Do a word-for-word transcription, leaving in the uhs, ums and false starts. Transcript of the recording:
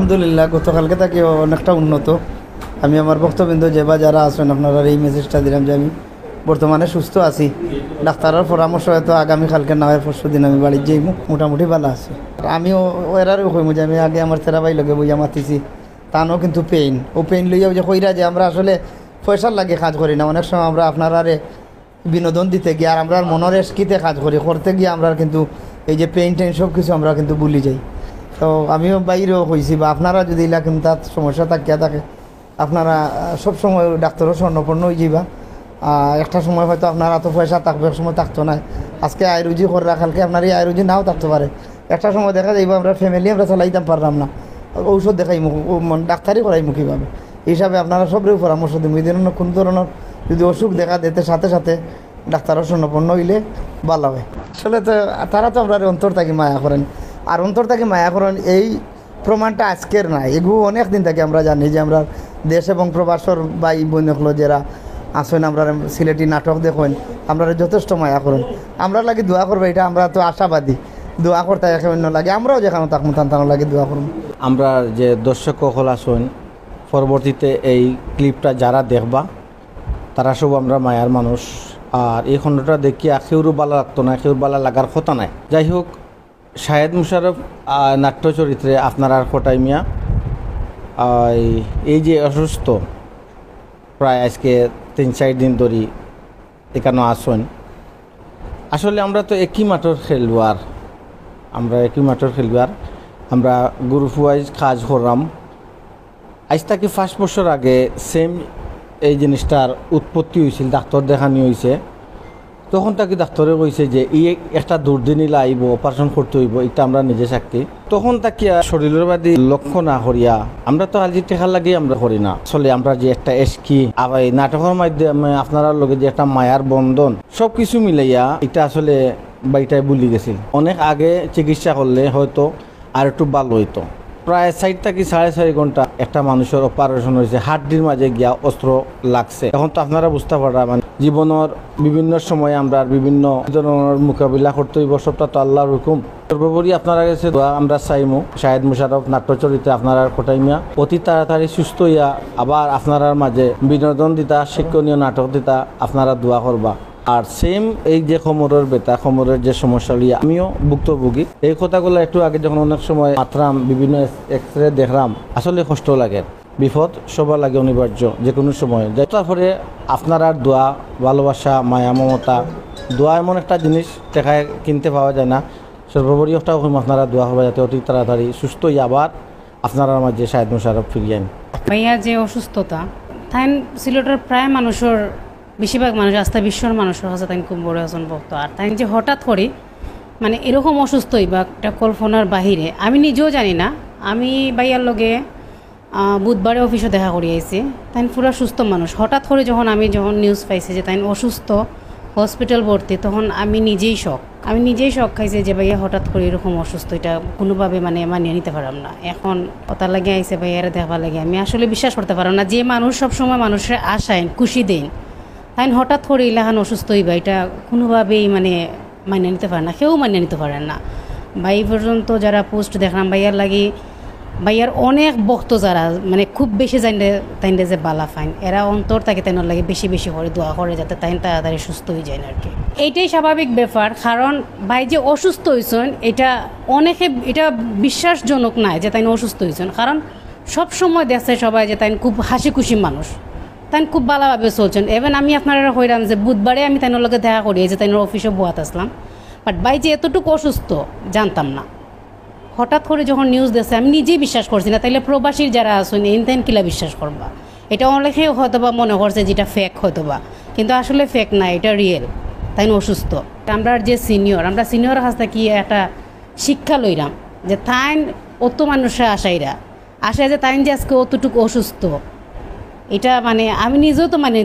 আলহামদুলিল্লাহ, গতকালকে থাকি অনেকটা উন্নত। আমি আমার ভক্তবৃন্দ যে বা যারা আছেন, আপনারারে এই মেসেজটা দিলাম যে আমি বর্তমানে সুস্থ আছি। ডাক্তারর পরামর্শ হয়তো আগামীকালকে না হয় পরশু দিন আমি বাড়িত যাইমু, মোটামুটি ভালা আছি। আর আমিও এরারেও কইমু যে আমি আগে আমার তেরা ভাইর লগে বইয়া মাতিছি, তানও কিন্তু পেইন, ও পেইন লইয়া ওই যে কইরা যে আমরা আসলে পয়সার লাগি কাজ করি না, অনেক সময় আমরা আপনারারে বিনোদন দিতে গিয়া আর আমরার মনর এশকিতে কাজ করি, করতে গিয়া আমরার কিন্তু এই যে পেইন টেইন সব কিছু আমরা কিন্তু ভুলি যাই। তো আমিও ভাইরেও কইছি বা আপনারা যদি ইলা কিন্তু তাত সমস্যা থাকিয়া থাকে, আপনারা, আহ, সব সময় ডাক্তারও স্বর্ণপন্ন হয়ে যাইবা। আহ, একটা সময় হয়তো আপনার অত পয়সা থাকবো, এক সময় থাকতো না। আজকে আয় রুজি কররা, কালকে আপনার এই আয় রুজি নাও থাকতে পারে। একটা সময় দেখা যাইবো আমরা ফ্যামিলি আমরা চালাইতাম পারলাম না, ঔষধ দেখাইমু, ও, মানে, ডাক্তারি করাইমু কীভাবে? এই হিসাবে আপনারা সবরেও পরামর্শ দিমু, এই ধরনের কোনো ধরনের যদি অসুখ দেখা দিতে সাথে সাথে ডাক্তারও স্বর্ণপন্ন হইলে ভালো হয়। আসলে তো তারা তো আমরারে অন্তর থাকি মায়া করেন, আর অন্তর থাকি মায়া করেন এই প্রমাণটা আজকের না, এগু অনেক দিন থাকি আমরা জানি যে আমরার দেশ এবং প্রবাসর ভাই বোন অকল যেরা আছেন, আমরার সিলেটি নাটক দেখেন, আমরারে যথেষ্ট মায়া করেন। আমরার লাগি দোয়া করবা, এটা আমরা তো আশাবাদী। দোয়া করতা একে অন্য লাগি, আমরাও যেখানো থাকমু তান তানোর লাগি দোয়া করমু। আমরা যে দর্শক অকল আছেন, পরবর্তীতে এই ক্লিপটা যারা দেখবা, তারা সব আমরা মায়ার মানুষ। আর এই খণ্ডটা দেখিয়া কেউরও ভালা লাগতো না, কেউর ভালা লাগার কথা নাই। যাই হোক, শাহেদ মুশাররফ, আহ, নাট্য চরিত্রে আপনারার কটাই মিয়া, আহ, এই, এই যে অসুস্থ, প্রায় আজকে তিন চার দিন ধরি এখানো আছেন। আসলে আমরা তো একই মাঠর খেলোয়াড়, আমরা একই মাঠর খেলোয়াড়, আমরা গ্রুপ ওয়াইজ কাজ করলাম। আজ থাকি পাঁচ বছর আগে সেম এই জিনিসটার উৎপত্তি হয়েছিল, ডাক্তার দেখানি হয়েছে। তখন থাকি ডাক্তারে কইছে যে ই একটা দুর্দিন ইলা আইব, অপারেশন করতে হইব, এটা আমরা নিজে সাক্ষী। তখন থাকি আর শরীরের বাদে লক্ষ্য না করিয়া, আমরা তো আলজি টেকার লাগি আমরা করি না। আসলে আমরা যে একটা এশকি, আবার এই নাটকের মাধ্যমে আপনারার লগে যে একটা মায়ার বন্ধন, সব কিছু মিলাইয়া এটা আসলে বাইটায় ভুলি গেছিল। অনেক আগে চিকিৎসা করলে হয়তো আর একটু ভালো হইতো। প্রায় চার থাকি সাড়ে চার ঘন্টা একটা মানুষের অপারেশন হয়েছে, হাড্ডির মাঝে গিয়া অস্ত্র লাগছে। এখন তো আপনারা বুঝতে পাররা, মানে, জীবনের বিভিন্ন সময় আমরা বিভিন্ন ধরনের মোকাবিলা করতে হইব, সবটা তো আল্লাহর হুকুম। সর্বোপরি আপনারা গেছে দোয়া আমরা চাইমু, শাহেদ মুশাররফ নাট্য চরিত্রে আপনারার কটাই মিয়া অতি তাড়াতাড়ি সুস্থ হইয়া আবার আপনারার মাঝে বিনোদন দিতা, শিক্ষণীয় নাটক দিতা, আপনারা দোয়া করবা। আর সেম এই যে কোমরের ব্যথা, কোমরের যে সমস্যা লইয়া আমিও ভুক্তভোগী। এই কথাগুলো একটু আগে যখন অনেক সময় মাতরাম, বিভিন্ন এক্স-, এক্সরে দেখরাম, আসলে কষ্ট লাগে। বিপদ সবার লাগে অনিবার্য, যে কোনো সময়। যাই, তারপরে আপনারার দোয়া, ভালোবাসা, মায়া, মমতা, দোয়া এমন একটা জিনিস টেকায় কিনতে পাওয়া যায় না। সর্বোপরি একটাও কইম, আপনারা দোয়া করবা যাতে অতি তাড়াতাড়ি সুস্থ হইয়া আবার আপনারার মাঝে শাহেদ মুশাররফ ফিরিয়ে আইন। ভাইয়া যে অসুস্থতা, তাইন সিলেটর প্রায় মানুষের, বেশিরভাগ মানুষ, আস্তা বিশ্বর মানুষের কাছে তাইন খুব বড় একজন ভক্ত। আর তাইন যে হঠাৎ করি, মানে, এরকম অসুস্থ হইবা, একটা কল্পনার বাহিরে। আমি নিজেও জানি না। আমি ভাইয়ার লগে, আহ, বুধবারে অফিসে দেখা করি আইছি। তাইন পুরা সুস্থ মানুষ। হঠাৎ করে যখন আমি, যখন নিউজ পাইছি যে তাইন অসুস্থ, হসপিটাল ভর্তি, তখন আমি নিজেই শক। আমি নিজেই শক খাইছি যে ভাইয়া হঠাৎ করে এরকম অসুস্থ, এটা কোনোভাবে, মানে, মানিয়ে নিতে পারলাম না। এখন কথা লাগে আইছে ভাইয়ারে দেখবার লাগে, আমি আসলে বিশ্বাস করতে পারলাম না। যে মানুষ সবসময় মানুষের আশায় খুশি দেন, তাইন হঠাৎ করে ইলাখান অসুস্থ হইবা, এটা কোনোভাবেই, মানে, মানিয়ে নিতে পারে না, কেউ মানিয়ে নিতে পারে না। ভাই পর্যন্ত যারা পোস্ট দেখলাম, ভাইয়ার লাগি, ভাইয়ার অনেক ভক্ত যারা, মানে, খুব বেশি জানলে তাইনরে যে বালা ফাইন, এরা অন্তর থাকি তাইনর লাগি বেশি বেশি করে দোয়া করে, যাতে তাইন তাড়াতাড়ি সুস্থ হয়ে যায় আর কি। এইটাই স্বাভাবিক ব্যাপার, কারণ ভাই যে অসুস্থ হয়েছেন, এটা অনেকে, এটা বিশ্বাসজনক নয় যে তাইন অসুস্থ হয়েছেন, কারণ সব সময় দেখছে সবাই যে তাইন খুব হাসি খুশি মানুষ, তাইন খুব ভালোভাবে চলছেন। ইভেন আমি আপনারা কইলাম যে বুধবারে আমি তাইনর লগে দেখা করি, এই যে তাইনর অফিসে বওয়াত আসলাম, বাট ভাই যে এতটুকু অসুস্থ জানতাম না। হঠাৎ করে যখন নিউজ দিছে, আমি নিজেই বিশ্বাস করছি না, তাইলে প্রবাসীর যারা আছেন, এইন তাইন কিলা বিশ্বাস করবা? এটা অনেকে হয়তো বা মনে করছে যেটা ফেক হয়তো বা, কিন্তু আসলে ফেক না, এটা রিয়েল। তাইন অসুস্থ। আমরা যে সিনিয়র, আমরা সিনিয়র কাছ থেকে একটা শিক্ষা লইলাম যে তাইন অত মানুষের আশাইরা, আশায় যে তাইন যে আজকে অতটুকু অসুস্থ, এটা, মানে, আমি নিজেও তো, মানে,